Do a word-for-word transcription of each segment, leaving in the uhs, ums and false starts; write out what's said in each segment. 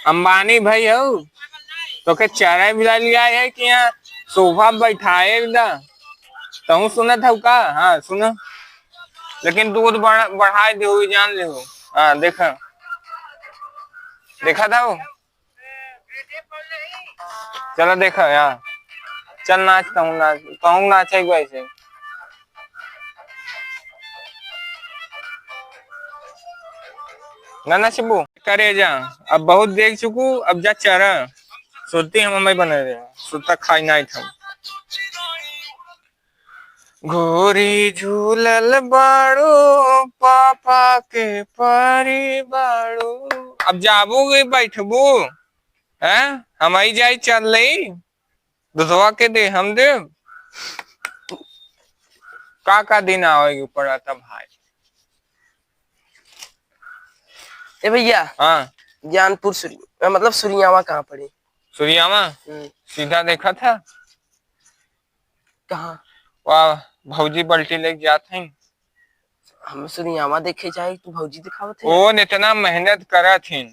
अंबानी भाई हो, तोके चराए बिला लिया है कि यहाँ सोफा बैठाए बिला? तहूँ सुनत हऊ का? हाँ, सुनो। लेकिन दूध बढ़-, बढ़ाए दे हुई, जान ले हो। हाँ, देखा। देखा था वो? चलो देखा यहाँ। चल नाच, तहूँ नाच, तहूँ नाच एक बार से। ना, ना, शिबू, करे जा। अब बहुत देख चुकू, अब जा चरा। सुरती हम हमें बने रहे, सुरता खाई ना था। घोरी झूलल बाड़ू, पापा के परी बाड़ू। अब जाबू कि बैठबू? हैं? हम आई जाई, चल रही। दुधवा के दे, हम दे। का का दिन आवे के पड़ा था भाई। ए भैया, हाँ। ज्ञानपुर सुरी-, मतलब सुरियावा कहाँ पड़ी? सुरियावा? हम्म। सीधा देखा था। कहाँ? वाह, भौजी बल्टी लेके जात हैं। हम सुरियावा देखे जाए, तू भौजी दिखावत है? ओ, इतना मेहनत करत हैं,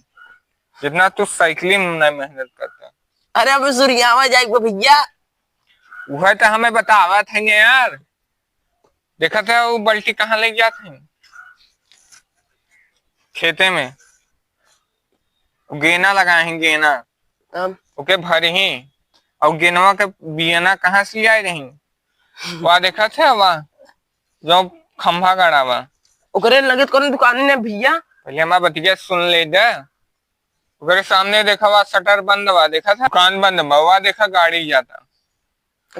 जितना तू साइकिल में नहीं मेहनत करता। अरे, अब सुरियावा जाए भैया। वह तो हमें बतावत है यार। देखत है वो बल्टी कहाँ ले जात है? खेते में गेना लगाए हैं, गेना। तब? ओके भरी ही। और गेनवा के बियना कहाँ से आए रही? वह देखत है, वह जो खंभा गड़ा बा। ओकरे लगे तो कौन दुकान है भैया? पहले हमार बतिया सुन ले दे। ओकरे सामने देखा, वह शटर बंद बा, देखा था? दुकान बंद बा, वह देखा गाड़ी जाता।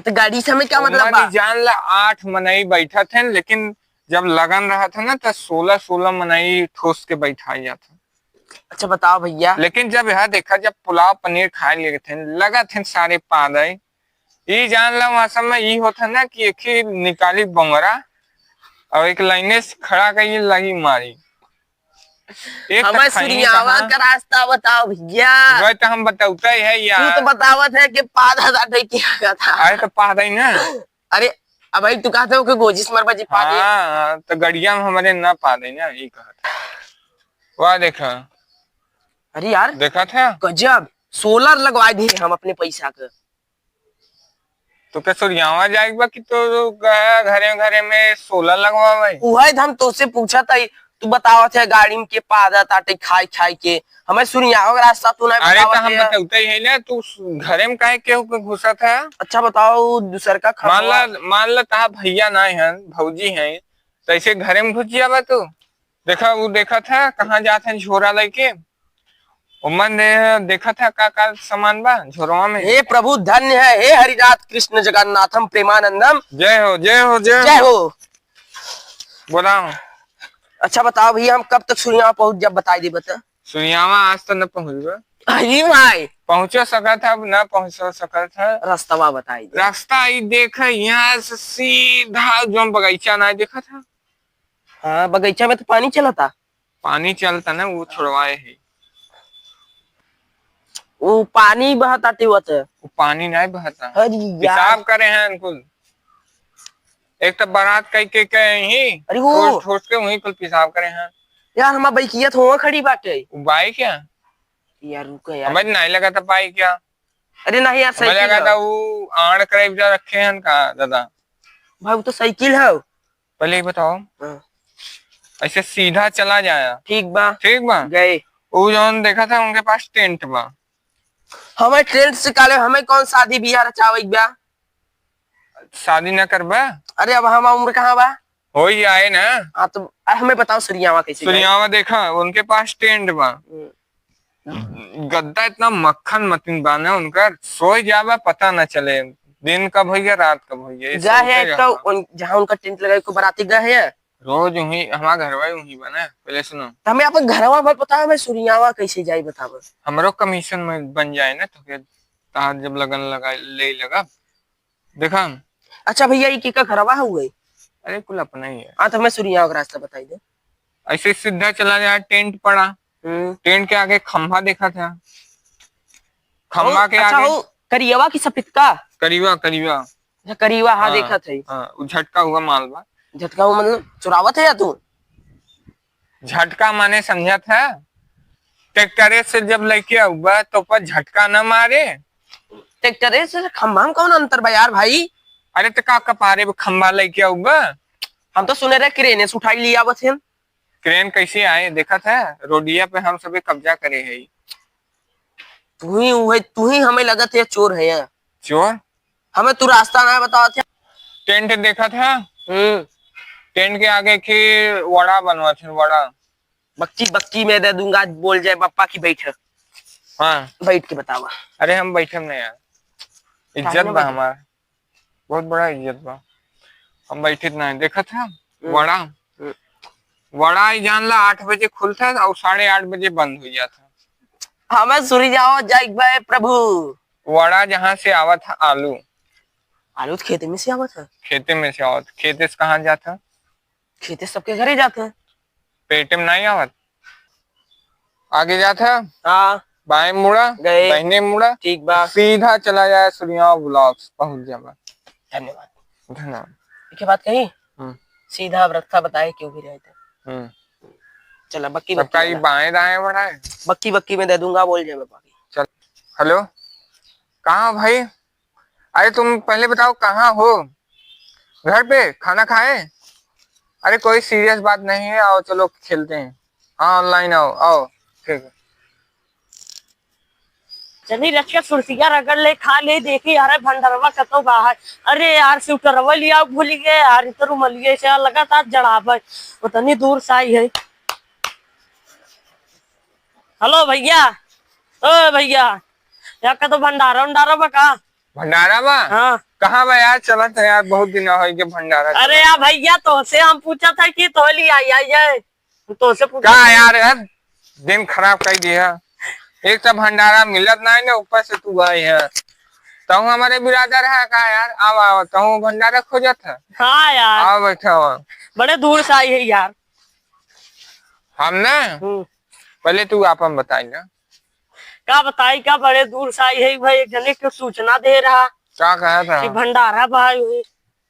तो गाड़ी से हमें क्या मतलब बा? जान ला, आठ मनई बैठत हैं, लेकिन जब लगन रहत है ना, तो सोलह सोलह मनई ठोस के बैठाई जात है। अच्छा, बताओ भैया। लेकिन जब यहाँ देखा, जब पुलाव पनीर खाए लेते हैं, लगत हैं सारे पादई। ई जान ला, वहाँ सब में ई होत है ना कि एक ही निकाली बोंगरा और एक लाइने से खड़ा करिए, लगी मारी। एक हमें तक खाई सुरियावा कहाँ? का रास्ता बताओ भैया। वह तो हम बतौते ही है यार। तू तो बतावत है कि पादा साटे के आगा था। अरे तो पादा ही ना। अरे, अब भाई तू कहते हो कि गोजिस मर बजी पादे। हाँ, तो गड़िया में हमारे ना पादे ना, ये कहत है। वह देखा। अरे यार, देखा था? गजब, सोलर लगवा दिए हम अपने पैसा के। तो क्या सुरियावा जाए बा कि तो गया घरे घरे में सोलर लगवावे? उहे तो हम तोसे पूछत हई, तू बतावत है गाड़ी में के पादत आटे खाई खाई के, हमें सुरियावा के रास्ता तू नहीं अरे तो बतावत हम है। बतौते ही है ना, तू घरे में काहे केहू के घुसत है? अच्छा बताओ, दूसर का मान ला, खबरवा। मान ला तहा भैया नहीं है, भौजी है, तो ऐसे घरे में घुस जाबा तू? देखा, वो देखत है, कहाँ जात है झोरा लेके। ओमन दे-, देखत है, का, का सामान बा झोरवा में। हे प्रभु, धन्य है, हे हरिनाथ कृष्ण जगन्नाथम प्रेमानंदम। जय हो, जय हो, जय जय हो। हो। बोलाओ। अच्छा बताओ भैया, हम कब तक सुनियावा पहुँच जब बताई देबे त? सुनियावा आज तो न पहुँचबे। अरे भाई। पहुँचो सकत है, अब न पहुँचो सकत है। रस्तवा बताई दे। रास्ता ई देख, यहाँ से सीधा जो बगीचा ना देखत है। हाँ, बगीचा में तो पानी चलता। पानी चलता ना, वो छोड़वाए है। वो पानी बहता टिवत है। वो पानी नहीं बहता। अरे यार। पेशाब करे हैं अंकुल। एक तो बारात कई के, के ही अरे वो। ठोस, ठोस के वहीं कुल पेशाब करे हैं। यार, हमार बाइकिया तो वहाँ खड़ी बाटे। वो बाइक है? यार, रुको यार। हमें नहीं लगा था बाइक क्या। अरे नहीं यार, हमें साइकिल लगा है। था वो आड़ करे इधर रखे हैं का दादा? भाई, वो तो साइकिल है। पहले ही बताओ। हाँ। ऐसे सीधा चला जाया। ठीक बा। ठीक बा। गए। वो जौन देखा था, उनके पास टेंट बा। हमें टेंट से काले, हमें कौन शादी बियाह रचावे बा? शादी ना करबा? अरे, अब हमार उम्र कहाँ बा? हो ही आए ना। हाँ, तो, आ, हमें बताओ, सुरियावा कैसे जाए? सुरियावा देखा, उनके पास टेंट बा। हम्म। गद्दा इतना मक्खन मतिन बा ना उनकर, सोए जाबा पता ना चले, दिन कब होइगा, रात कब होइगा, ये गा सोचते है एक तो रहा। उन, जहाँ उनका टेंट लगा, को बराती गा है। रोज वहीं, हमारा घरवा ही वहीं बा ना। पहले सुनो। तो हमें अपन घरवा भर पता है, हमें सुरियावा कैसे जाई बतावा। हमरो कमीशन में बन जाए ना, तो फिर तार जब लगन लगा, ले लगा। देखा। अच्छा भैया, ये केका घरवा हुए? अरे, कुल अपना ही है। हाँ, तो हमें सुरियावा का रास्ता बताई दे। ऐसे सीधा चला जाए, टेंट पड़ा। हम्म। टेंट के आगे खंभा देखा था। खंभा ओ, के अच्छा आगे हो, करियवा की सफेदका? करिवा, करिवा। अच्छा, करिवा, हाँ, हाँ, देखा था। हाँ, वो झटका हुआ माल बा। झटका हुआ मतलब चुरावत है या तू? झटका माने समझत है? ट्रैक्टरे से जब लेके आउबा तो पर झटका न मारे। ट्रैक्टरे से खंभा में कौन अंतर बा यार भाई? अरे तो का कपारे पे खंभा लेके आउबा? हम तो सुने रहे क्रेने से उठाई लिया बस हम। क्रेन कैसे आए? देखत है रोडिया पे हम सभी कब्जा करे है। तू ही उहे, तू ही हमें लगत है चोर है। चोर? हमें तू रास्ता ना बतावत है। टेंट देखत है? हम्म। टेंट के आगे की वड़ा बनवा थे, वड़ा। बक्की बक्की में दे दूंगा, बोल जाए पप्पा की बैठ। हाँ। बैठ के बतावा। अरे हम बैठे नहीं यार, इज्जत बा हमार, बहुत बड़ा इज्जत बा। हम बैठे ना है, देखत है हम्म। वड़ा। हम्म। वड़ा ही जान ला आठ बजे खुलता है और साढ़े आठ बजे बंद हो जाता है। हमें सुरी जाओ जाइक बे प्रभु। वड़ा जहाँ से आवत है आलू। आलू तो खेते में से आवत है। खेते में से आवत, खेते से कहाँ जाता? खेते सबके घरे जाते हैं। पेटे में नहीं आवत। आगे जात है। हाँ। बाएं मुड़ा, गए। दाहिने मुड़ा, ठीक बा। सीधा चला जाए सूर्या ब्लॉक्स, पहुंच जाबा। धन्यवाद। धन्यवाद। एक बात कही, हम्म। सीधा अब रास्ता बताए क्यों भी रहते। हम्म। चला, बक्की सबका बक्की ये वाला। बाएं दाएं बड़ा है। बक्की बक्की में दे दूंगा, बोल जाए बाकी। चल, हेलो, कहाँ हो भाई? अरे तुम पहले बताओ कहाँ हो? घर पे खाना खाए? अरे कोई सीरियस बात नहीं है, आओ चलो खेलते हैं। हाँ ऑनलाइन आओ, आओ। ठीक है। चली रच के सुरतिया रगड़ ले, खा ले, देखी यार भंडरवा कतो बाहर। अरे यार स्वेटरवा लिया भूल गए यार, इतर रुमलिए से लगातार जड़ावे। उतनी दूर से आई है। हेलो भैया, ओ भैया, यहाँ का तो भंडारा उंडारा बा का? भंडारा बा? हाँ। कहाँ बा यार? चलत है यार, बहुत दिन हो गए भंडारा अरे चलत। यार भैया, तोसे हम पूछा था कि तो ले आई, आई जाए। तोसे पूछा का था। यार, यार, दिन खराब कर दिया। एक तो भंडारा मिलत नहीं ना, ऊपर से तू आए है। तहूँ हमारे बिरादर है का यार? आवा, आवा, तहूँ भंडारा खोजत है। हाँ यार। आवा, बैठा हुआ। बड़े दूर से आई है यार। हम ना? हम्म। पहले तू आपन बताई ना। का बताई, का बड़े दूर से आई है भाई, एक जने के सूचना दे रहा। का कहा था? कि भंडारा भाई हुई।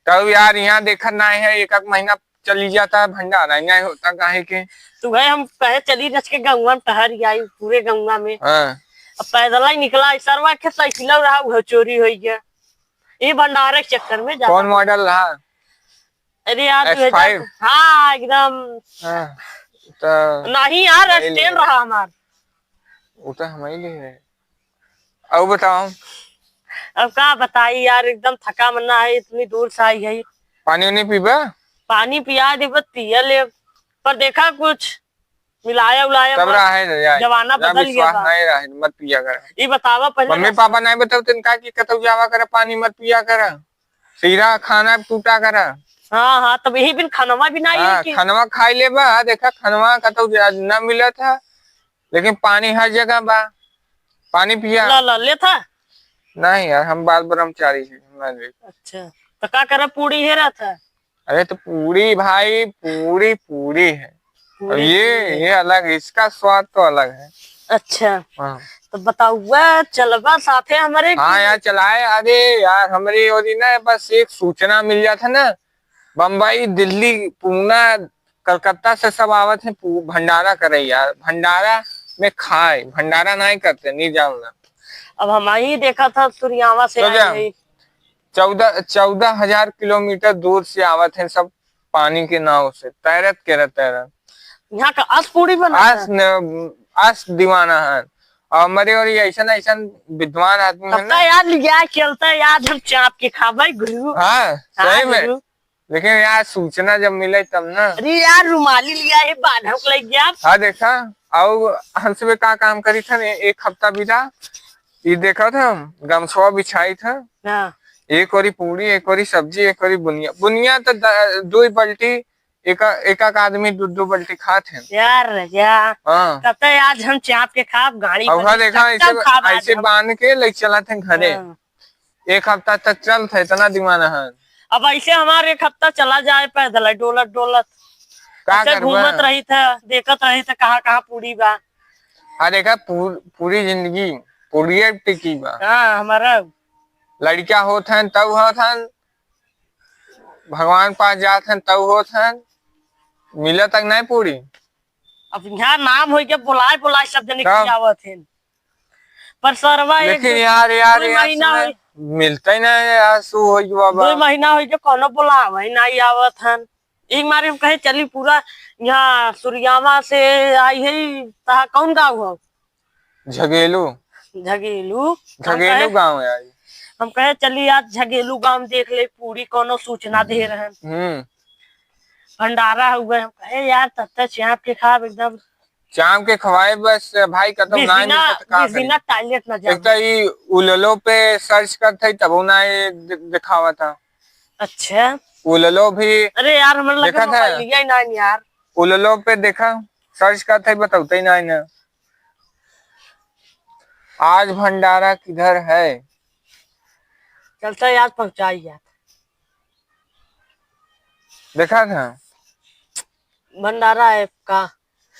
तब यार यहाँ देखत ना है, एक एक महीना चली जाता है भंडारा, नहीं होता काहे के? तू भाई हम कहे चली रच के गंगवा में टहर आई, पूरे गंगवा में। हाँ। अब पैदल ही निकला, सरवा के साइकिल रहा, वो चोरी हो गया। ये भंडारे के चक्कर में जाता कौन है। मॉडल रहा? अरे यार, एस फ़ाइव? दो हज़ार, हाँ, एकदम। हाँ, तो नहीं यार, वही ले स्टैंड रहा। रहा हमार। वो तो हम ही ले रहे। अब बताओ। अब का बताई यार, एकदम थका मना है, इतनी दूर से आई है। पानी उनी पीबा? पानी पिया दे, बस पिया ले। पर देखा कुछ मिलाया उलाया तब मत। रहा है यार, जमाना यार बदल गया विश्वास बा। नहीं रहा है, मत पिया कर। ये बतावा पहले मम्मी ना। पापा नहीं बताओ, तिनका कि कतौ जावा कर, पानी मत पिया कर। सीधा खाना टूटा करा। हाँ, हाँ, तब यही बिन खनवा भी ना हाँ, आई कि खनवा खाई लेबा, देखा खनवा कतौ जा-, ना मिलत है, लेकिन पानी हर जगह बा, पानी पिया। ला, ला, लेता? नहीं यार, हम बाल ब्रह्मचारी हैं, हम ना लेब। अच्छा, तो का करे, पूरी है रहता? अरे तो पूरी भाई, पूरी, पूरी है। अब पूरी, ये, पूरी। ये अलग है, इसका स्वाद तो अलग है। अच्छा। हाँ। तो बताउआ, चलबा साथे हमरे हाँ की? यार, चलाए। अरे यार, हमरे ओरी ना बस एक सूचना मिल जात है ना, बम्बई, दिल्ली, पूना, कलकत्ता से सब आवत हैं पू-, भंडारा करे यार। भंडारा में खाए, भंडारा नहीं करते, नहीं जानला। अब हम ही देखा था सुरियावा से तो आए जा। हैं। चौदह, चौदह हजार किलोमीटर दूर से आवत हैं सब पानी के नाव से, तैरत के रह तैरत। यहाँ का अस पूरी बनाता अस है? न, अस दीवाना है। और हमरे ओरी ऐसन, ऐसन विद्वान आदमी है तब ना। तो यार लिया चलता है, आज हम चाप के खाबे गुरु। हाँ, सही हाँ, में। गुरु। लेकिन यार सूचना जब मिले तब ना। अरे यार रुमाली लिया है, बांधव के लग गया। हाँ देखा, और हम सब का काम करी था ने, एक हफ्ता बीता, ये देखा था हम, गमछवा बिछाई था। हाँ। एक ओरी पूरी, एक ओरी सब्जी, एक ओरी बुनिया। बुनिया तो द-, दो ही बाल्टी, एक, एक, एक आदमी दो, दो बाल्टी खात है। यार रजा, हाँ। तब तो आज हम चाप के खाब, गाड़ी अब पर हाँ देखा, चक्का ऐसे, खाब आज ऐसे हम। बांध के ले चलत हैं घरे। हाँ। एक हफ्ता तक चलत है, इतना दीवाना है। अब ऐसे हमारे एक हफ्ता चला जाए पैदल, डोलत, डोलत। का ऐसे करबा? घूमत रही था, देखत रही था कहाँ, कहाँ पूरी बा। आ देखा, पूर-, पूरी जिंदगी पूरिये टिकी बा। हाँ, हमारा। लड़का होत हैं, तब होत हैं, भगवान पास जात हैं, तब होत हैं, मिला तक नहीं पूरी। अब यहाँ नाम होई के बोलाए बोलाए सब जने का? खियावत हैं। पर सरवा एक लेकिन दो, यार, यार, दो यार, महीना सुने, होई। मिलता ही ना है यार, सु होई बाबा। दो महीना होई के कोनो बोलावे ना आवत हन। एक मारे हम कहे चली पूरा यहाँ सुरियावा से आई है, तहा कौन गाँव हो? झगेलू। झगेलू। हम झगेलू कहे, गाँव है आज। हम कहे चली आज झगेलू गाँव देख ले, पूरी कोनो सूचना दे रहन। हम्म। भंडारा हुए, हम कहे यार तब तक चाप के खाब एकदम। चाप के खवाए बस भाई, कतौ ना बिना, निकलत का बिना करी। टॉयलेट ना एक जावे। तो ई उललो पे सर्च करत हई तबो ना ये दि-, दिखावा था। अच्छा। उललो भी अरे यार, हमर लगे देखा था। मोबाइलिया ही ना है यार। उललो पे देखा, सर्च करत हई, बतौते ही ना है ना। आज भंडारा किधर है? चलता है यार, पहुंचाई यार। देखा था? भंडारा है का?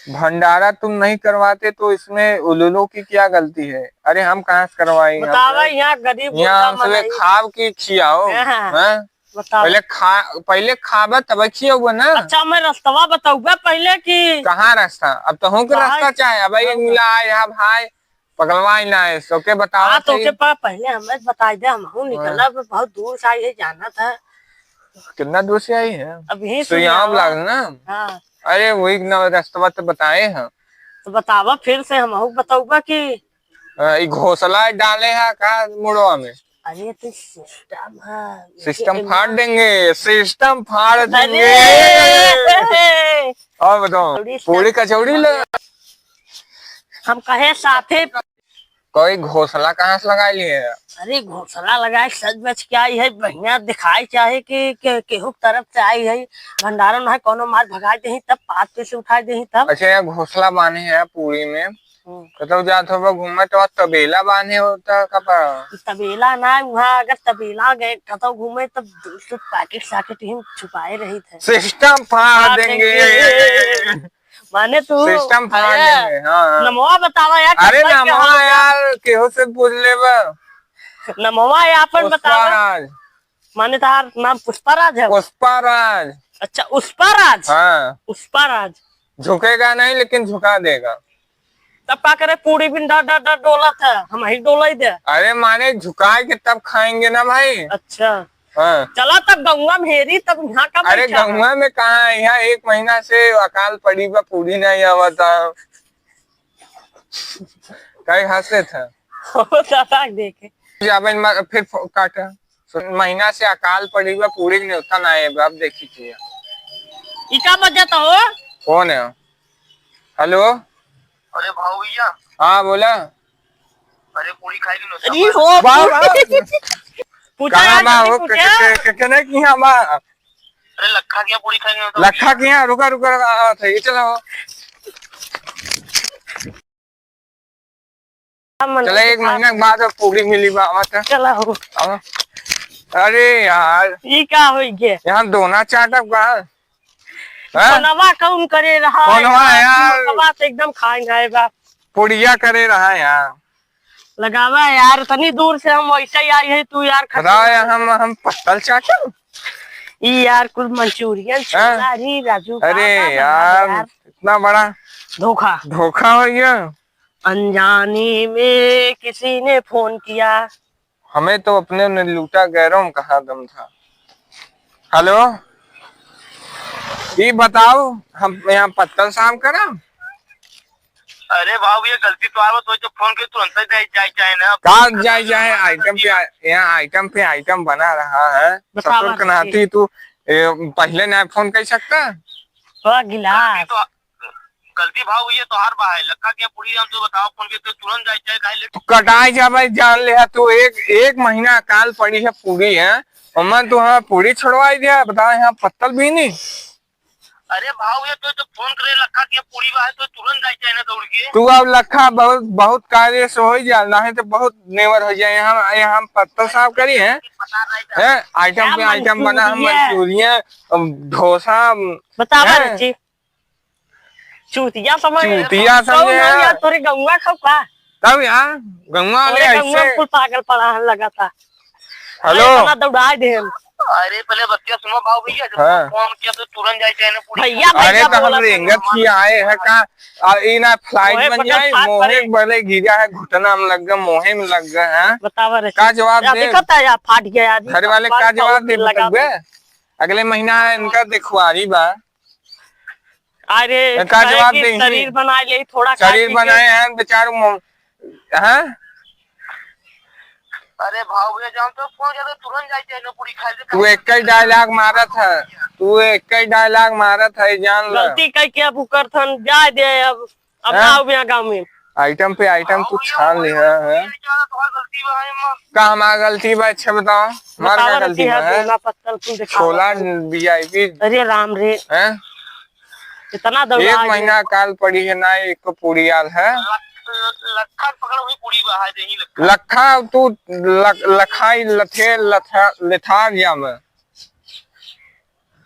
भंडारा तुम नहीं करवाते तो इसमें उलूलू की क्या गलती है? अरे हम कहाँ से करवाई? बतावा, यहाँ गरीब यहाँ गुरबा हम सबे मनई। खाब की खियाओ, हाँ। हैं? बतावा। पहले खा, पहले खाबा तब खियाओ ना। अच्छा, मैं रस्तवा बताऊबा पहले कि कहाँ रास्ता? अब तो हूँ के कहाँ? रास्ता चाहे, अब एक हाँ। मिला आए, यहाँ भाई पगलवाई ना है, सो के बतावा हाँ, तो चाहिए। के पा-, पहले हमें बताई दे, हम हूँ हाँ। निकलब, बहुत दूर से आई है, जाना था। कितना दूर से आई है? अब यहीं से सुइयाम यहाँ। लाग ना? हाँ। अरे वही ना रास्ता तो बताए हैं। तो बतावा फिर से, हम हूँ बताऊबा कि अ, ई घोसला डाले है का मुड़वा में? अरे तो सिस्टम है। सिस्टम फाड़ देंगे, सिस्टम फाड़ देंगे। अरे! और बताओ, पूरी पूरी कचौड़ी ले। हम कहे साथे। कोई घोसला कहाँ से लगाए लिए? अरे घोसला लगाए सज बज के आई है, बढ़िया दिखाई चाहे कि, कि केहू तरफ से आई है, भंडारा ना है, कोनो मार भगाई देही तब, पात पे से उठाई देही तब। अच्छा, यहाँ घोसला बांधे हैं पूरी में। हम्म। कतौ जात होबा घूमे तो तबेला बांधे होता का पा? तबेला ना, वहाँ अगर तबेला गए कतौ घूमे तब दूध से पैकेट सैकेट ही छुपाए रही थे। सिस्टम फाड़ फाड़ देंगे। देंगे। माने तू सिस्टम फाड़ अरे, देंगे, हाँ। नमवा बतावा यार, अरे कब नमवा यार, केहू से पूछ लेबा। नमवा है आपन बतावा। पुष्पाराज। माने तार नाम पुष्पाराज है? पुष्पाराज। अच्छा, उस्पाराज? हाँ। उस्पाराज। झुकेगा नहीं, लेकिन झुका देगा। तब का करे, पूरी बिन डर, डर, डर डोलत है, हम ही डोलाई दे। अरे माने झुकाए के तब खाएंगे ना भाई। अच्छा। हाँ। चला तब गौवा में हेरी, तब यहाँ का अरे बैठा है? गौवा में कहाँ है? यहाँ एक महीना से अकाल पड़ी बा, पूरी नहीं आवत है। काहे हंसे था? हो दादा देखे। जाबे न मा-, फिर फो-, काटा। सो-, महीना से अकाल पड़ी बा, पूरी के न्योता ना आए बा, अब देखी के। ई का बजत हो? कौन है? हेलो? अरे भाऊ भैया। हाँ, बोला। अरे पूरी खाए के न्योता अरे बा। हो। वाह, वाह। पूछा कहाँ यार, बा जल्दी हो? पूछा। के, के, के, के नहीं की हाँ बा? अरे लखा किया पूरी खाए के न्योता लखा बा। किया, रुका, रुका, रुका, आ, आ, ये चला हो। मन चला, के एक साथ महीना के बाद अब पूरी मिली बा, आवा त। चला हो। आवा। अरे यार। ई का होई गे? यहाँ दोना चाटब का? हैं? फोनवा कौन करे रहा फोनवा है यार। फोनवा तो एकदम खाए गए बा। पुड़िया करे रहा यार। लगावा यार, इतनी दूर से हम वैसे ही आई है, तू यार खत्म बताओ यार, कर दे। हम, हम पत्तल चाटब? ई यार कुल मंचूरियन हैं? छोला री राजू, का अरे का बना यार, यार? इतना बड़ा धोखा। धोखा हो गया। अनजाने में किसी ने फोन किया। हमें तो अपने ने लूटा, गैरों में कहाँ दम था। हेलो, ई बताओ, हम यहाँ पत्तल साफ करा? अरे बाबू, ये गलती तो आवा, तो जो फोन के तुरंत ही जाए, जाए, जाए ना। का जाए, जाए, आइटम पे आ-, यहाँ आइटम पे आइटम बना रहा है। बतावा ससुर के ना। नाती तू, ए, पहले ना फोन कर सकता? थोड़ा गिलास। गलती तो गलती भाव ये तोहार बा है, लखा के पूरी हम तो बताओ फोन के तो तुरंत जाए, चाहे काहे लेट। तू कटाई जा भाई, जान ले, तू एक, एक महीना अकाल पड़ी है पूरी है, और मैं तू हाँ पूरी छोड़वाई दिया, बताओ यहाँ पत्तल भी नहीं। अरे भाव ये तो, तो फोन करे लखा के पूरी बा है तो तुरंत जाए, चाहे ना दौड़ के। तू अब लखा बहुत, बहुत कार्य से हो ही जा, नहीं तो बहुत नेवर हो जाए। यहाँ, यहाँ हम पत्तल साफ करी है, पता नहीं था। हैं? आइटम पे आइटम बना, मंचूरियन। मंचूरियन, डोसा, बतावा हैं? रुचि। चूतिया समझ चूतिया कौन समझे है यार। यार, तोरे गौवा खाऊ का? तब यार, गौवा वाले तोरे गौवा ऐसे कुल पागल पड़ा है लगा था। हेलो। अरे, इतना दौड़ाए दे हम। अरे, पहले बतिया सुनो बाबू भैया, जब हाँ। फोन किया तो तुरंत जाए चाहे ना पूरी भैया, अरे, भैया तो हम बोला था। रेंगत ही आए हैं का? आ, ई ना फ्लाइट मोहे बन पकड़ जाए, फाट मोहे पड़े। बड़े गिरा है, घुटना में लग गया, मोहे में लग गया, हैं? बतावा रे। का जवाब या दे? देखत है यार, फाट गया यार, घर वाले फाट का जवाब दे लगा बतउबे? दे। अगले महीना है, इनका देखवारी बा। अरे, का कहे जवाब कि दे? शरीर बनाए ले, थोड़ा खा शरीर पी के। बनाए हैं, बेचारू मो-, हैं? अरे भाव भैया, जान तो फोन किया तो तुरंत जाए चाहे ना पूरी खाए से तू एक ही डायलॉग मारत है, तू एक ही डायलॉग मारत है, जान ल। गलती कई के अब उकर थन जाए दे, अब, अब हाँ? ना आवे गाँव में। आइटम पे आइटम तू छान ले, हाँ, हाँ। का हमार गलती बा? अच्छा बताओ, हमार का बतावा गलती रखी बा, है, हैं? दोना पत्तल कुल देखावा छोला था। वीआईपी। अरे राम रे। हैं? इतना दौड़ा एक आज महीना काल पड़ी है ना, एक पूरी आल है। लख-, लखा पकड़ हुई पूरी बा, है यही लखा। लखा तू लख-, लखाई लथे लथा, लेथार जावे।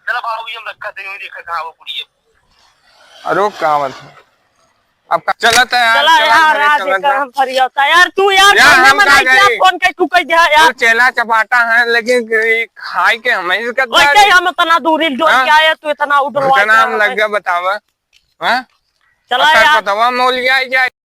चला बाबू, हम रखा थे, वही देखा कहाँ वो पूरी है। अरे, वो का बात है? अब का चलत है यार, चला चला यार, घरे आज चलत एकर है। हम फरियावता। यार, तू यार, यार, कौन हम नंबर का आई क्या जाई? फोन के तू कह दिया यार? तू चेला चपाटा है, लेकिन ई खाई के हम ही करता वैसे है। हम इतना दूरी डोल हाँ? के आए, तू इतना उडरवा घुटना के हम हम लग गया, बतावा। हाँ? चला अच्छा, यार। बतावा, मोल जाए, जाए।